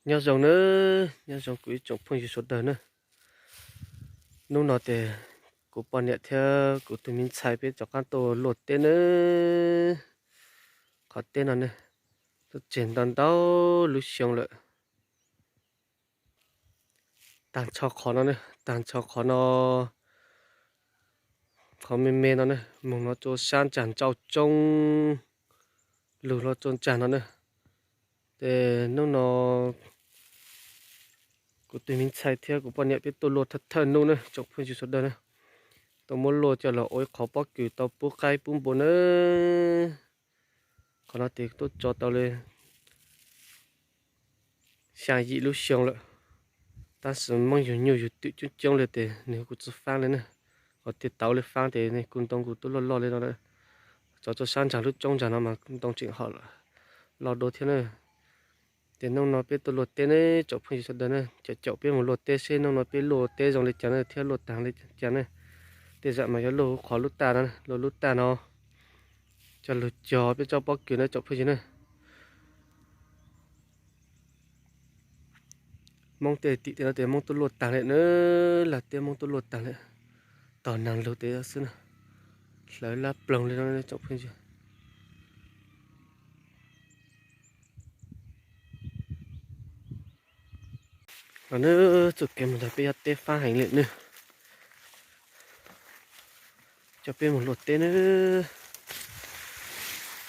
Nyob zoo nawb, nyob zoo kuv ib tsoom phooj ywg sawv daws nawb. Hnub no ces kuv poj niam thiab kuv tus me ntxhais peb rov qab tuaj luaj teb nawb. Qhov teb no ne, tuaj tseg ntau ntau lub xyoo lawm. Tag nrho qhov no ne, tag nrho qhov no, qhov me me no ne, mus no rau sab ntsag ntsauj tsoob, lug no rau ntsag no ne. Ces hnub no kuv tus me ntxhais thiab kuv poj niam peb tuaj luaj thawj thawj hnub ne tsoom phooj ywg sawv daws ne, tuaj muab luaj coj los ua ib qhov pob kws tau pub qaib pub npua nawb. Qhov no ces tuaj tso tau li xya yim lub xyoo lawm, tab sis muab yug nyuj yug twm coob coob li ces nws kuj tsis faab li ne. Qhov tias tau li faab ces nws kuj ntoo kuj tuaj loj loj li no lawm. Tso rau sab ntsag lub tsoob ntsag no mas ntoo tseem ho loj dua thiab na. Ces hnub no peb tuaj luaj teb ne tsoom phooj ywg sawv daws ne, caum caum peb mus luaj teb seb hnub no peb luaj teb zoo li cas ne thiab luaj taag li cas ne. Tej zam mas yuav luaj qhov lub taj no, luaj lub taj no coj lug cog peb tsob pob kws na tsoom phooj ywg na. Moob tej tim tej no ces Moob tuaj luaj taag li na, lag teb Moob tuaj luaj taag li, tog naag lug tej xwb na, hlawv lab ploog li no tsoom phooj ywg. Los nawb, txoj kev mus ntawd peb yuav teb faab heev li nawb. Coj peb mus luaj teb nawb,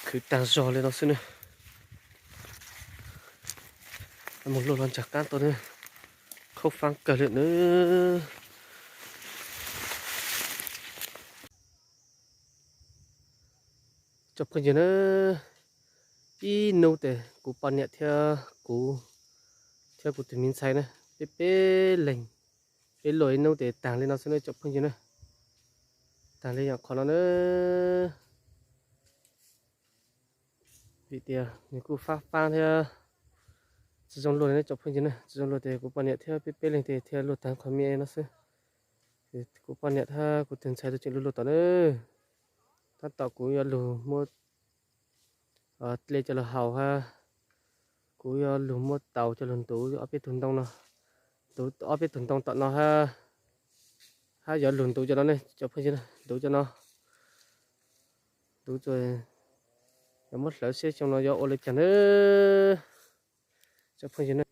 khwv taag zog li no xwb nawb. Mus luaj los ntsag qaab tau nawb, khaub faab kawg li nawb. Tsoom phooj ywg nawb, ib hnub tes kuv poj niam thiab kuv, thiab kuv tus me ntxhais na, peb peb leeg, peb luaj ib hnub tes taag li no xwb nawb tsoom phooj ywg na. Taag li yam qhov no nawb. Vim tias nws kuj faab faab thiab tsis zoo luaj li nawb tsoom phooj ywg na, tsis zoo luaj tes kuv poj niam thiab peb peb leeg tes thiaj luaj taag qhov me no xwb. Kuv poj niam thiab kuv tus ntxhais tseem luaj luaj tom nawb. Tab tom kuv yuav lug muab dlej coj lug haus hab kuv yuav lug muab taus coj lug ntuv ob peb tug ntoo no, ntuv ob peb tug ntoo tom no hab, hab yuav lug ntuv cov no ne tsoom phooj ywg, ntuv cov no, ntuv, yuav muab hlawv seb xyoo no yuav ua li cas nawb. Tsoom phooj ywg,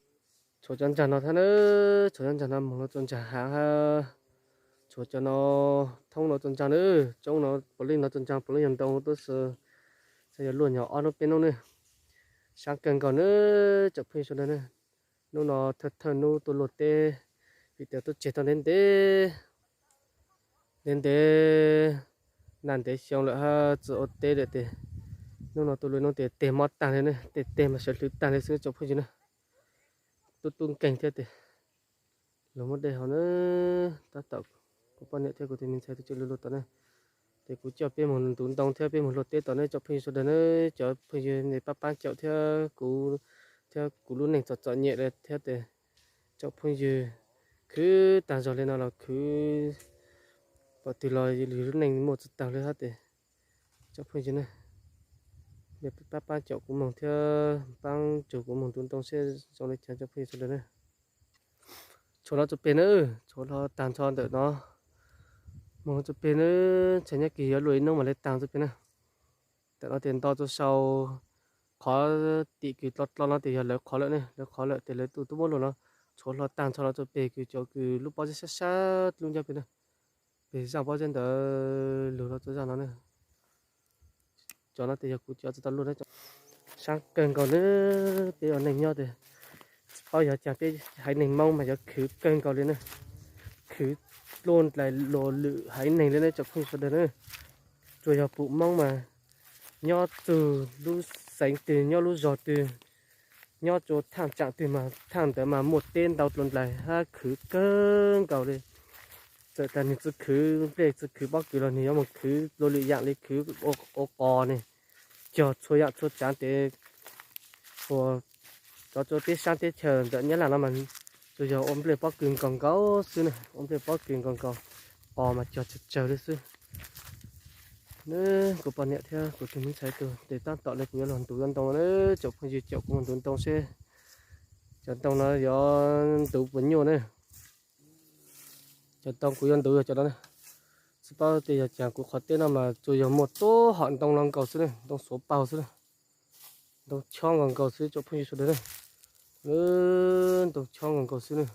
tshuav cov ntsag no thiab nawb, tshuav cov ntsag no moog rau ntsag haav hab, tshuav cov no thoob no rau ntsag nawb, tsoob no puav leej no rau ntsag puav leej yog ntoo tab sis xav yuav luaj nyog ob hnub peb hnub nawb. Saab kawg nkaus nawb tsoom phooj ywg sawv daws na. Hnub no thawj thawj hnub tuaj luaj teb, vim tias tuaj tseg tau ntev ntev, ntev ntev, nag ntev xyoo lawm hab tsis ua teb lawm tes hnub no tuaj luaj hnub tes teg mob taag li ne, tej teg mas sawv hlwv taag li xwb tsoom phooj ywg na. Tub tub nkeeg thiab tes lug muab dej haus na. Tab tom kuv poj niam thiab kuv tus me ntxhais tseem luaj luaj tom ne, ces kuv coj peb moog ntuv ntoo thiab peb moog luaj teb tom ne tsoom phooj ywg sawv daws na. Cov phooj ywg nej paab paab caum thiab kuv, thiab kuv lub neej txom txom nyem li thiab tes tsoom phooj ywg, khwv taag zog li no los khwv, pom twg los lub neej muaj tsis taag li hab tes tsoom phooj ywg na, nej paab paab caum kuv moog thiab paab tug kuv moog ntuv ntoo seb zoo li cas tsoom phooj ywg sawv daws na. Tshuav no tso peg na, tshuav hlo taag nrho ntawm no, moog tso peg na, ntshai nyob kis yuav luaj ib hnub mam li taag tso peg na. Ntawm no tes nto rau sau, qhov tim kws dlo dlo no tes yog lawv qhov lawm ne, lawv qhov lawm tes lawv tub tub muab luaj no, tshuav hlo taag nrho no tso peg kws cov kws lub pob zeb sab sab lub ncauj peg na, peg zaaj pob zeb ntawd lug rau tso zaaj no ne. Cov no tes yog kuv cov tsis tau luaj na. Saab kawg nkaus na, peb ua neej nyob tes tsis paub yog caag peb haiv neeg Moob mas yuav khwv kawg nkaus li na. Khwv luaj dlais luas lwm haiv neeg li ne tsoom phooj ywg sawv daws na. Tsuas yog pum Moob mas nyob txug lub xeev twg nyob lub zog twg, nyob rua thaaj tsaam twg mas thaaj ntawd mas muaj teb ntau dlua ndlais hab khwv kawg nkaus li. Txawm tas nwg tsi khwv nplej tsi khwv pob kws los nwg yuav moog khwv dlua lwm yaam li khwv ua qos ne, cog txhua yaam txhua tsaav tes ua, cov rua teb saab teb chaws ntawm Nyab Laj no mas tsuas yog ua nplej pob kws nkaus nkaus xwb na, ua nplej pob kws nkaus nkaus, qos mas cog tsawg tsawg li xwb. Kuv poj niam thiab kuv tug me ntxhais tug tes taab tom le kuv yuav lug ntuv ntoo na, tsoom phooj ywg caum kuv moog ntuv ntoo seb Cov ntoo no yuav ntuv puas nyuaj ne. Cov ntoo kuv yuav ntuv yog cov no ne. Tsis paub tias yog cas kuv qhov teb no mas tsuas yog muaj tub hom ntoo no nkaus xwb ne, ntoo suav paug xwb ne. Ntoo chob nkaus nkaus xwb tsoom phooj ywg sawv daws ne. Ntoo chob nkaus nkaus xwb ne.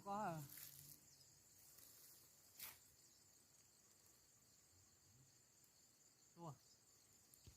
Koj